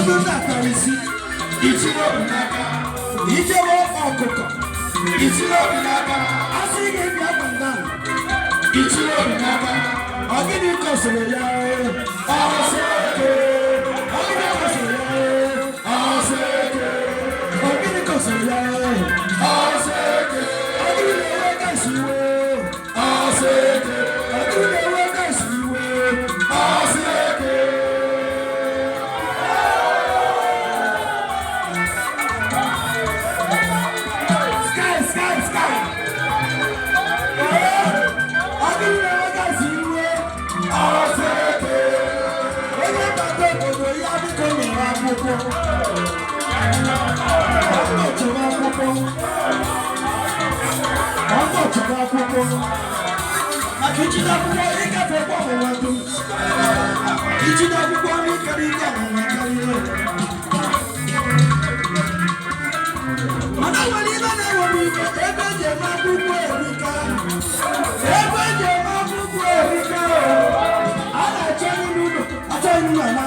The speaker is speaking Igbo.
Ọtụtụ ndị atara isi ichiri obi n'aka, ijewe ọkụkọ ichiri obi n'aka, asị gị bịa gbanda ichiri obi n'aka. Ọ gịnị kọsịrị ya? Ọsọ eke. Ọ gịnị kọsịrị ya? Ọsọ eke. Ọ gịnị kọsịrị ya? Ọsọ eke. Ọ gịnị na-ewe gasị iwe? Ọsọ eke. Ọ gịnị na-ewe gasị iwe? Ọsọ eke. Sky, sky, sky. Ee, ọ gịnị na-ewe gasị iwe? Ọsọ eke. Onye bata obodo ya, biko nyere akwụkwọ. Ọkọ chọrọ akwụkwọ. Ọkọ chọrọ akwụkwọ. Maka ijide akwụkwọ, ịgafe ọgbọ ọnwụnwa dum. Ijide akwụkwọ n'ịkarị ike ọnwụnwa karịa. Mana nwere ibe na-ewe m iwe, ebe eji eme akwụkwọ erika. Ebe eji eme akwụkwọ erika. A na-achọ onye n'ụlọ, achọghị n'ụlọ na